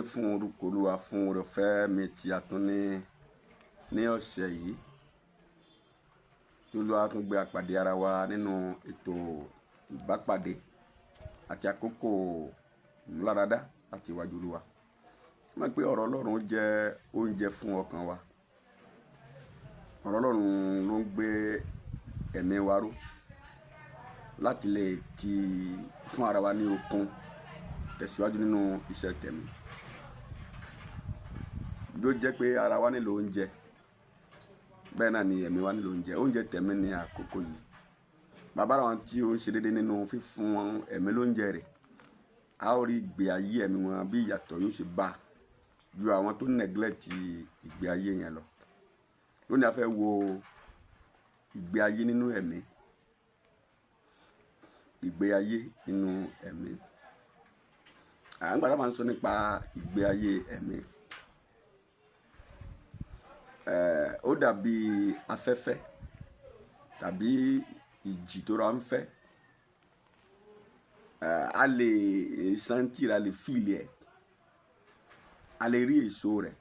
Fún orúkọ Olúwa fún oore ọ̀fẹ́ mi tí a tún ní ọ̀sẹ̀ yìí. Tí Olúwa tún gbé apàdé ara wa nínú ètò ìbápàdé àti àkókò ìmúláradá láti iwájú Olúwa. Mọ̀ pé ọ̀rọ̀ Ọlọ́run jẹ́ oúnjẹ fún ọkàn wa. Ọ̀rọ̀ Ọlọ́run ló ń gbé ẹ̀mí wa ró láti lè ti fún ara wa ní okun tẹ̀síwájú nínú iṣẹ́ tẹ̀mí. Bí ó jẹ́ pé ara wa nílò oúnjẹ, bẹ́ẹ̀ náà ni ẹ̀mí wa nílò oúnjẹ. Oúnjẹ tẹ̀mí ní àkókò yìí. Bàbá àwọn tí ó ń ṣe déédé nínú fífún ẹ̀mí lóúnjẹ rẹ̀, a ó rí ìgbé ayé ẹ̀mí wọn bí ìyàtọ̀ yóò ṣe bá ju àwọn tó neglect ìgbé ayé yẹn lọ. Lónìí, a fẹ́ wo ìgbé ayé nínú ẹ̀mí. Ìgbé ayé nínú ẹ̀mí. À ń gbà tá a máa ń sọ nípa ìgbé ayé ẹ̀mí. Ó dàbí afẹ́fẹ́ tàbí ìjì tó ra ń fẹ́. A lè sense, a lè feel ẹ̀, a lè rí èso rẹ̀.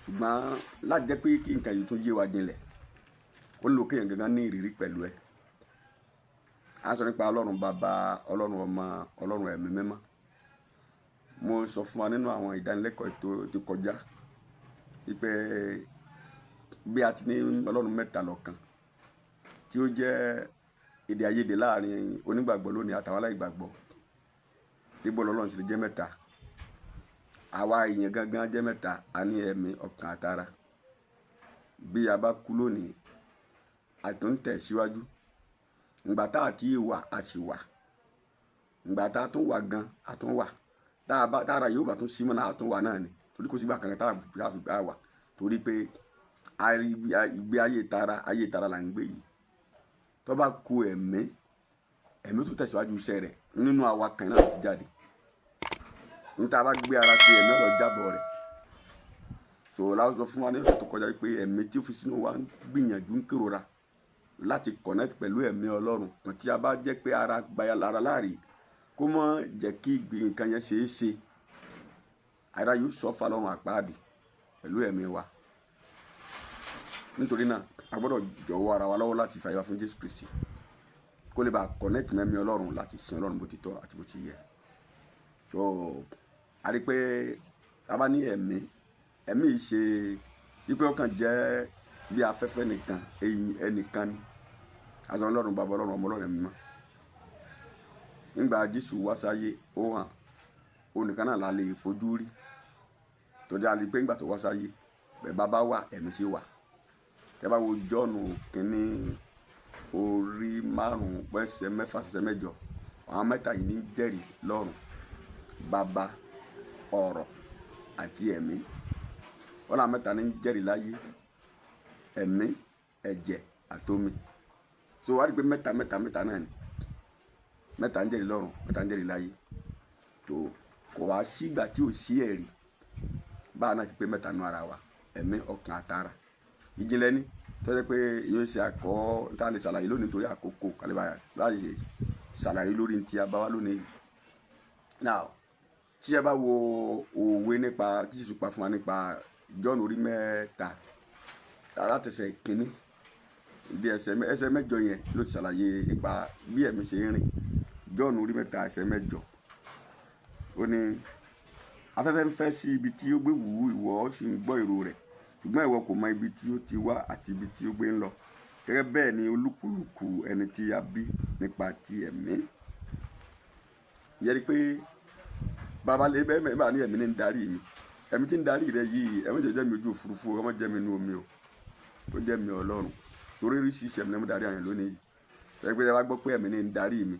Ṣùgbọ́n láti jẹ́ pé kí nǹkan yìí tún yé wa jinlẹ̀, ó nílò kí èèyàn gangan ní ìrírí pẹ̀lú ẹ̀. A sọ nípa Ọlọ́run Baba, Ọlọ́run Ọmọ, Ọlọ́run Ẹ̀mí Mímọ́. Mo sọ fún wa nínú àwọn ìdánilẹ́kọ̀ọ́ tó ti kọjá wípé bí a ti ní Ọlọ́run mẹ́ta lọ́kan, tí ó jẹ́ èdè àìyedè láàrin onígbàgbọ́ lónìí àtàwọn aláìgbàgbọ́. Tí bó lọ́lọ́run sì lè jẹ́ mẹ́ta. Àwa èèyàn gangan jẹ́ mẹ́ta, a ní ẹ̀mí, ọkàn àtara. Bí a bá kú lónìí, a tún ń tẹ̀síwájú. Ìgbà tá a ti wà, a sì wà. Ìgbà tá a tún wà gan, a tún wà. Tá a bá, tá ara yóò bá tún sí mọ́ náà, a tún wà náà ni. Torí kò sí ìgbà kan tá a fi bá wà. Torí pé ìgbé ayé tara là ń gbé yìí. Tó bá ku ẹ̀mí, ẹ̀mí tún tẹ̀síwájú iṣẹ́ rẹ̀ nínú àwa kan náà ti jáde. Ní tí a bá gbé ara sí, ẹ̀mí ọ̀rọ̀ jábọ̀ rẹ̀. So la sọ fún wa ní ọ̀sẹ̀ tó kọjá wípé ẹ̀mí tí ó fi sínú wa ń gbìyànjú, ń kérora láti connect pẹ̀lú ẹ̀mí Ọlọ́run. Kan tí a bá jẹ́ pé ara gba ara láàyè, kó má jẹ́ kí nǹkan yẹn ṣe é ṣe. Ara yóò suffer lọ́run àpáàdì pẹ̀lú ẹ̀mí wa. Nítorí náà, a gbọdọ̀ jọ̀wọ́ ara wa lọ́wọ́ láti fi ayé wa fún Jésù Kristi, kó lè bá connect mọ́ ẹ̀mí Ọlọ́run láti sin Ọlọ́run bó ti tọ́ àti bó ti yẹ. So a rí pé tí a bá ní ẹ̀mí, ẹ̀mí yìí ṣe wípé ó kàn jẹ́ bí afẹ́fẹ́ nìkan, ẹnìkan ni. A sọ Ọlọ́run Baba, Ọlọ́run Ọmọ, Ọlọ́run Ẹ̀mí Mímọ́. Nígbà Jésù wá sáyé, ó hàn, òun nìkan náà la lè fojú rí. Torí a rí pé nígbà tó wá sáyé, bẹ́ẹ̀ bàbá wà, ẹ̀mí sì wà. Tí a bá wo Jọ́ọ̀nù kìíní orí 5, ẹsẹ̀ 6, ẹsẹ̀ 8, àwọn mẹ́ta yìí ní jẹ́rìí lọ́run. Baba, ọ̀rọ̀ àti ẹ̀mí. Wọ́n láwọn mẹ́ta ní jẹ́rìí láyé. Ẹ̀mí, ẹ̀jẹ̀ àti omi. So wá rí pé mẹ́ta, mẹ́ta, mẹ́ta náà ni. Mẹ́ta ń jẹ́rìí lọ́run, mẹ́ta ń jẹ́rìí láyé. Tó kò wá sí ìgbà tí ò sí ẹ̀rí. Báwa náà ti pé mẹ́ta nínú ara wa. Ẹ̀mí, ọkàn àti ara. Ìjìnlẹ̀ ni. Tó jẹ́ pé èyí ń ṣe àkọ́ tí a lè ṣàlàyé lónìí torí àkókò ká lè bá láti ṣàlàyé lórí tí a bá wá lónìí. Now, tí ẹ bá wo òwe nípa tí Jésù pa fún wa nípa John orí 3, láti ẹsẹ̀ kìíní dé ẹsẹ̀ 8 yẹn ló ti ṣàlàyé nípa bí ẹ̀mí ṣe ń rìn. John orí 3, ẹsẹ̀ 8. Ó ní afẹ́fẹ́ ń fẹ́ sí ibi tí ó gbé wù ú, ìwọ sì ń gbọ́ ìró rẹ̀, ṣùgbọ́n ìwọ kò mọ ibi tí ó ti wá àti ibi tí ó gbé ń lọ. Gẹ́gẹ́ bẹ́ẹ̀ ni olúkúlùkù ẹni tí a bí nípa ti ẹ̀mí. Ìyẹn ni pé bàbá lè bẹ́ẹ̀ bá ní ẹ̀mí ní ń darí mi. Ẹ̀mí tí ń darí rẹ yìí, ẹ̀mí jẹ́ mi ojú òfurufú, ọmọ jẹ́ mi inú omi o, tó jẹ́ mi Ọlọ́run. Torí oríṣiríṣi ẹ̀mí ni wọ́n ń darí àwọn èèyàn lónìí yìí. Tó jẹ́ pé tí ẹ bá gbọ́ pé ẹ̀mí ní ń darí mi,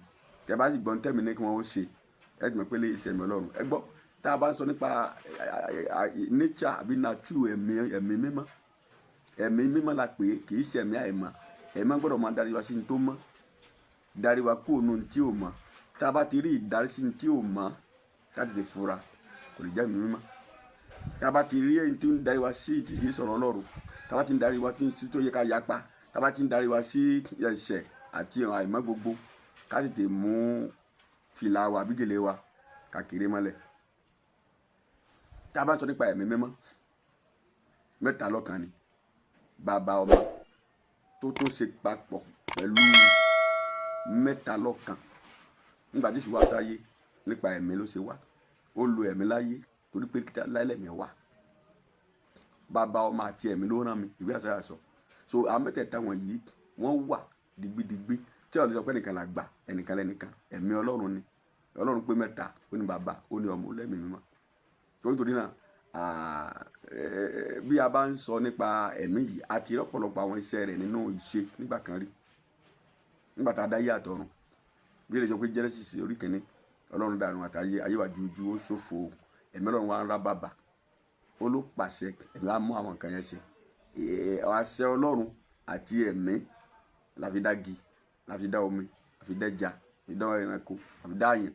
tí ẹ bá sì gbọ́ tẹ̀mí ní kí wọ́n ó ṣe, ẹ ti mọ̀ pé lè ṣe ẹ̀mí Ọlọ́run. Ẹ gbọ́, tí a bá ń sọ nípa nature àbí nature ẹ̀mí, ẹ̀mí mímọ́. Ẹ̀mí mímọ́ la pè é, kì í ṣe ẹ̀mí àìmọ́. Ẹ̀mí gbọdọ̀ máa darí wa sí ohun tó mọ́, darí wa kúrò nínú ohun tí ò mọ́. Tí a bá ti rí ìdarí sí ohun tí ò mọ́, ká tètè fura, kò lè jẹ́ ẹ̀mí mímọ́. Tí a bá ti rí ẹni tí ń darí wa sí tí kì í sọ̀rọ̀ Ọlọ́run, tí a bá ti ń darí wa tí tó yẹ ká yapa, tí a bá ti ń darí wa sí ẹ̀ṣẹ̀ àti àìmọ́ gbogbo, ká tètè mú fìlà wa àbí gèlè wa. Káàkiri mọ́lẹ̀. Tá a bá sọ nípa ẹ̀mí mímọ́, mẹ́ta lọ́kan ni. Bàbá, ọmọ, tó tún ṣe papọ̀ pẹ̀lú mẹ́ta lọ́kan. Nígbà tí Jésù wá sáyé, nípa ẹ̀mí ló ṣe wá. Ó lo ẹ̀mí láyé torí pé láìlẹ̀ mi wá. Bàbá, ọmọ àti ẹ̀mí ló rán mi, ìwé Àìsáyà sọ. So àwọn mẹ́tẹ̀ẹ̀ta wọ̀nyí wọ́n wà digbidigbi tí a lè sọ pé ẹnìkan là gbà, ẹnìkan lẹ́nìkan. Ẹ̀mí Ọlọ́run ni. Ọlọ́run pé mẹ́ta, ó ní bàbá, ó ní ọmọ, ó lẹ́mìí mímọ́. Nítorí náà, bí a bá ń sọ nípa ẹ̀mí yìí, a ti rí ọ̀pọ̀lọpọ̀ àwọn iṣẹ́ rẹ̀ nínú ìṣe nígbà kan rí. Nígbà tá a dá ayé àtọ̀run. Bí ó lè sọ pé Genesis orí kìíní, Ọlọ́run dá ọ̀run àti ayé, ayé wà jújú, ó ṣófo, ẹ̀mí Ọlọ́run wá ń rá bàbà. Ó ló pàṣẹ, ẹ̀mí á mú àwọn nǹkan yẹn ṣe. Àṣẹ Ọlọ́run àti ẹ̀mí la fi dá igi, la fi dá omi, la fi dá ẹja, la fi dá ẹranko, la fi dá èèyàn.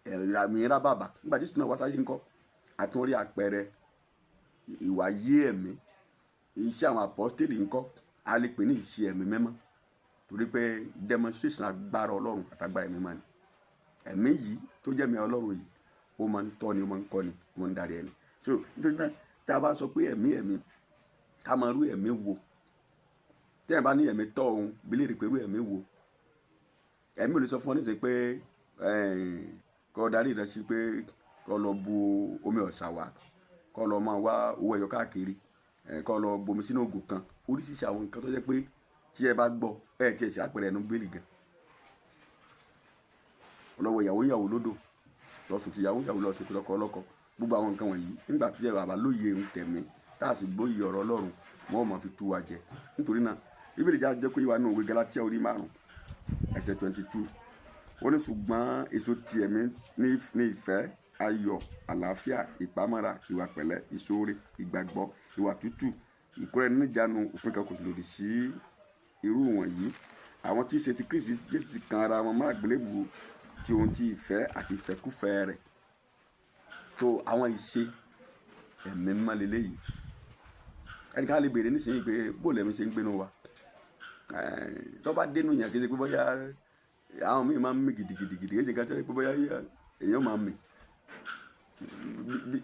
Ẹ̀mí rá bàbà. Nígbà tí Jésù náà wá sáyé ńkọ́, a tún rí àpẹẹrẹ ìwà yé ẹ̀mí. Iṣẹ́ àwọn apọ́stélì ńkọ́, a lè pè ní ìṣe ẹ̀mí mímọ́ torí pé demonstration agbára Ọlọ́run àti agbára ẹ̀mí mímọ́ ni. Ẹ̀mí yìí tó jẹ́ ẹ̀mí Ọlọ́run yìí, ó máa ń tọ́ni, ó máa ń kọ́ni, ó máa ń darí ẹni. So nítorí náà, tí a bá sọ pé ẹ̀mí, ẹ̀mí, ká máa rú ẹ̀mí wo. Tí ẹ̀yin bá ní ẹ̀mí tọ́ òun, bí léèrè pé irú ẹ̀mí wo. Ẹ̀mí ò lè sọ fún ọ níṣẹ́ pé, kó darí rẹ sí pé kó lọ bu omi ọ̀sà wá, kó lọ máa wá owó ẹyọ káàkiri, kó lọ bomi sínú ògò kan. Oríṣiríṣi àwọn nǹkan tó jẹ́ pé tí ẹ bá gbọ́, ẹ tí ẹ ṣe àpẹẹrẹ ẹnu Bíbélì gan. Lọ wọ ìyàwó ìyàwó lódò, lọ sùn tí ìyàwó ìyàwó, lọ sùn lọ́kọ ọlọ́kọ. Gbogbo àwọn nǹkan wọ̀nyí, nígbà tí ẹ bá lóye ohun tẹ̀mí, tá a sì gbóyè ọ̀rọ̀ Ọlọ́run, wọ́n ó máa fi tú wa jẹ. Nítorí náà, Bíbélì jẹ́ kó yé wa nínú ìwé Gálátíà orí 5, ẹsẹ̀ 22. Ó ní ṣùgbọ́n èso ti ẹ̀mí ní ìfẹ́, ayọ̀, àlàáfíà, ìpamọ́ra, ìwà pẹ̀lẹ́, ìṣoore, ìgbàgbọ́, ìwà tútù, ìkóra ẹni ní ìjánu. Òfin kan kò sì lòdì sí irú wọ̀nyí. Àwọn tí í ṣe ti Kristi Jesu ti kan ara wọn mọ́ àgbélébùú tí ohun tí ìfẹ́ àti ìfẹ́kúfẹ̀ẹ́ rẹ̀. So àwọn ìṣe ẹ̀mí mímọ́ lélẹ̀ yìí. Ẹnìkan á lè béèrè nísìnyí pé bó lẹ̀mí ṣe ń gbénu wa. Tó bá dénú yẹn, kì í ṣe pé bóyá àwọn míì máa ń mì gidigidigidi, kì í ṣe nǹkan tó jẹ́ pé bóyá èèyàn máa mì.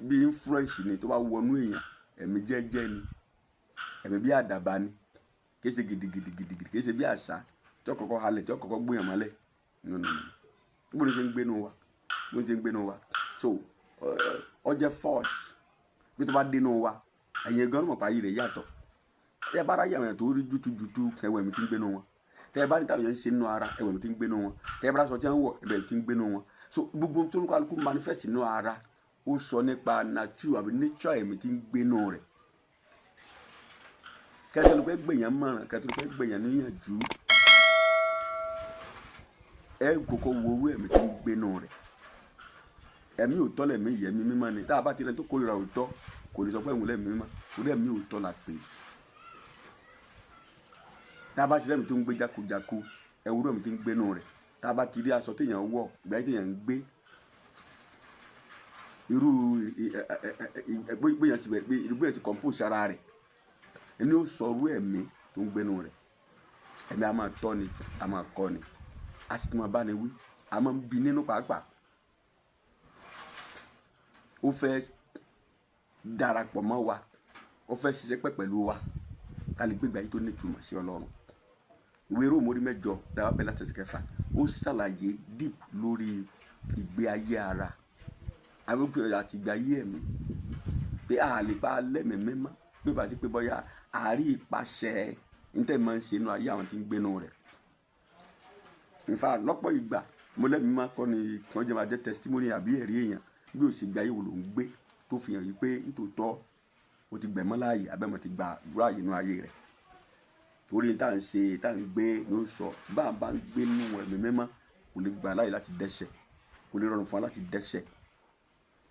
Bí influence ni tó bá wọnú èèyàn, ẹ̀mí jẹ́jẹ́ ni, ẹ̀mí bí àdàbà ni, kì í ṣe gidigidigidigidi, kì í ṣe bí àṣá tí ó kọ́kọ́ halẹ̀, tí ó kọ́kọ́ gbóyàn mọ́lẹ̀. No, no, no. Bó ni ṣe ń gbénu wa, bó ni ṣe ń gbénu wa. So ó jẹ́ force bí tó bá dénú wa, ẹ̀yin gan mọ̀ pé ayé rẹ̀ yàtọ̀. Ẹ bá ráyè àwọn èèyàn tó rí jútùjútù, ẹwẹ̀ mi tí ń gbénu wọn. Tẹ ẹ bá ní táwọn èèyàn ń ṣe nínú ara, ẹwẹ̀ mi tí ń gbénu wọn. Tẹ ẹ bá aṣọ tí wọ́n ń wọ̀, ẹwẹ̀ tí ń gbénu wọn. So gbogbo tó ń kálukú manifest nínú ara, ó sọ nípa nature àbí nature ẹ̀mí tí ń gbénu rẹ̀. Kẹ́tọ́ ló pé gbèyàn mọ̀ràn, kẹ́tọ́ ló pé gbèyàn níyànjú. Ẹ kọ́kọ́ wo owó ẹ̀mí tí ń gbénu rẹ̀. Ẹ̀mí òótọ́ lẹ̀mí yìí, ẹ̀mí mímọ́ ni. Tá a bá ti rí ẹni tó kórìíra òótọ́, kò lè sọ pé òun lẹ̀mí mímọ́, torí ẹ̀mí òótọ́ la pè é. Tá a bá ti rí ẹ̀mí tó ń gbé jákujàku, ẹ wo irú ẹ̀mí tí ń gbénu rẹ̀. Tá a bá ti rí aṣọ tí èèyàn wọ̀, ìgbé ayé tí èèyàn ń gbé, irú bí èèyàn ti bẹ̀rẹ̀, bí èèyàn ti compose ara rẹ̀, ẹni ó sọ irú ẹ̀mí tó ń gbénu rẹ̀. Ẹ̀mí a máa tọ́ ni, a máa kọ́ ni, a sì tún máa bá ni wí, a máa ń bi nínú pàápàá. Ó fẹ́ darapọ̀ mọ́ wa, ó fẹ́ ṣiṣẹ́ pẹ̀ pẹ̀lú wa, ká lè gbé ìgbé ayé tó ní ìtumọ̀ sí Ọlọ́run. Ìwé Róòmù orí 8, tá bá bẹ̀rẹ̀ láti ẹsẹ̀ 6, ó ṣàlàyé deep lórí ìgbé ayé ara àti ìgbé ayé ẹ̀mí. Pé a lè bá lẹ́mìí mímọ́, bí ó bá sí pé bóyá a rí ìpàṣẹ ní tẹ́ máa ń ṣe nínú ayé àwọn tí ń gbénu rẹ̀. In fact, lọ́pọ̀ ìgbà mo lẹ́mìí mímọ́ kọ́ ni kí wọ́n jẹ́ máa jẹ́ testimony àbí ẹ̀rí èèyàn bí ó sì gbé ayé wo ló ń gbé tó fi hàn wípé nítòótọ́ o ti gbẹ̀mọ́ láàyè àbí ẹ̀mọ́ ti gba àdúrà yìí nínú ayé rẹ̀. Torí tí à ń ṣe, tí à ń gbé ló ń sọ, bá a bá ń gbé nínú ẹ̀mí mímọ́, kò lè gba láàyè láti dẹ́ṣẹ̀, kò lè rọrùn fún wa láti dẹ́ṣẹ̀.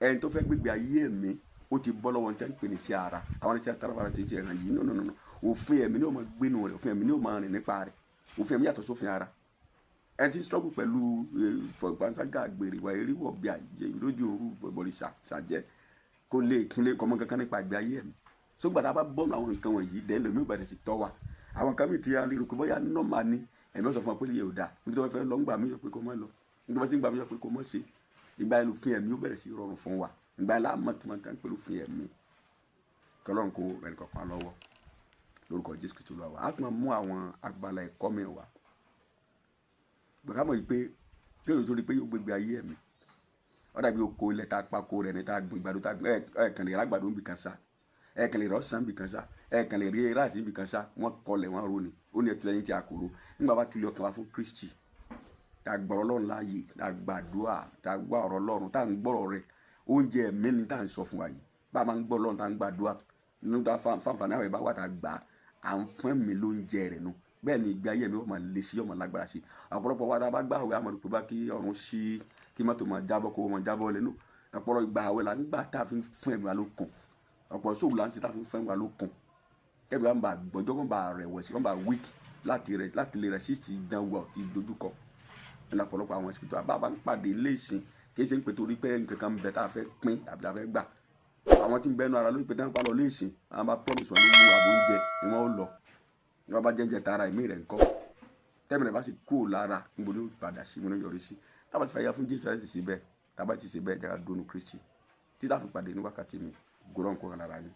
Ẹni tó fẹ́ gbé ìgbé ayé ẹ̀mí, ó ti bọ́ lọ́wọ́ ohun tí a ń pè ní iṣẹ́ ara. Àwọn iṣẹ́ tara tí ń ṣe ẹ̀ràn yìí. No, no, no, no. Òfin ẹ̀mí ni ó máa gbé nínú rẹ̀, òfin ẹ̀mí ni ó máa rìn nípa rẹ̀. Òfin ẹ̀mí yàtọ̀ sí òfin ara. Ẹni tí ń struggle pẹ̀lú panṣágà, àgbèrè, ìwà eré, wọ̀bìà, ìrójú òru, ìbọ̀rìṣà, ṣàjẹ́, kò lè kí lè kọ́ mọ́ kankan nípa ìgbé ayé ẹ̀mí. So ìgbà tí a bá bọ́ nínú àwọn nǹkan wọ̀nyí, then lèmi ò bẹ̀rẹ̀ sí tọ́ wa. Àwọn nǹkan mìíràn tí a lè rò pé bóyá normal ni, ẹ̀mí ó sọ fún wa pé iye ò dáa. Níbi tí wọ́n fẹ́ lọ ń gbà mí sọ pé kó má lọ. Níbi tí wọ́n sì ń gbà mí sọ pé kó má ṣe. Ìgbà yẹn lòfin ẹ̀mí ó bẹ̀rẹ̀ sí rọrùn fún wa. Ìgbà yẹn la mọ̀ tí wọ́n ń pè lófin ẹ̀mí. Kí Ọlọ́run kó ẹnì kọ̀ọ̀kan lọ́wọ́ lórúkọ Jésù Kristi Olúwa wa. A tún máa mú àwọn agbala ẹ̀kọ́ mi wá. Gbọ̀ngàn mọ̀ yìí pé kí èrò tó rí pé yóò gbégbé ayé ẹ̀mí. Ó dàbí oko ilẹ̀ tá a pa ko rẹ̀ ní tá a gbin ìgbàdo tá a gbin ẹ̀ kàn lè rà àgbàdo níbi kan sá, ẹ̀ kàn lè rà ọsàn níbi kan sá, ẹ̀ kàn lè rí rice níbi kan sá. Wọ́n kọlẹ̀, wọ́n ro ni. Ó ní ẹtù lẹ́yìn tí a kò ro. Nígbà bá tulẹ̀ ọkàn wa fún Kristi, tá a gbọ́rọ̀ Ọlọ́run láàyè, tá a gbàdúrà, tá a gbọ́ ọ̀rọ̀ Ọlọ́run, tá a ń gbọ́rọ̀ rẹ̀, oúnjẹ ẹ̀mí ni tá a ń sọ fún wa yìí. Bá a máa ń gbọ́ Ọlọ́run, tá a ń gbàdúrà, nínú tá a fàǹfààní àwọn ìbá wa tá a gbà, à ń fún ẹ̀mí lóúnjẹ rẹ̀ nu. Bẹ́ẹ̀ ni ìgbé ayé mi ó máa le sí, ó máa lágbára sí. Ọ̀pọ̀lọpọ̀ wa tá a bá gbà àwẹ̀, a máa rò pé bá kí ọ̀run ṣí, kí mọ́tò máa jábọ́, kó máa jábọ́ lẹ́nu. Ọ̀pọ̀lọpọ̀ ìgbà àwẹ̀ là ń gbà tá a fi ń fún ẹ̀mí wa lókun. Ọ̀pọ̀ sóòwù là ń ṣe tá a fi ń fún ẹ̀mí wa lókun. Kẹ́mi wa ń bá gbọ́jọ́, kó bá rẹ̀wẹ̀sì, kó bá weak láti lè resist ìdánwò àti ìdojúkọ. Ní ọ̀pọ̀lọpọ̀ àwọn spiritual bá a bá ń pàdé ilé ìsìn, kì í ṣe ń pè torí pé nǹkan kan ń bẹ tá a fẹ́ pín àbí tá a fẹ́ gbà. Àwọn tí ń bẹnu ara lórí pé tí wọ́n bá lọ ilé ìsìn, àwọn bá promise wọn lówó àbò oúnjẹ ni wọ́n ó lọ. Ní wọ́n bá jẹ́ tara ẹ̀mí rẹ̀ ńkọ́. Tẹ́mi rẹ̀ bá sì kúrò lára, níbo ni ó padà sí, níbo ni ó yọrí sí? Tá bá ti fàyè fún Jésù láti ṣe bẹ́ẹ̀, tá bá ti ṣe bẹ́ẹ̀, jẹ́ ká dúró nínú Kristi. Tí tá fi pàdé ní wákàtí mi, ògo Ọlọ́run kó wà lára yín.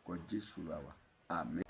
Lórúkọ Jésù Olúwa wa. Àmín.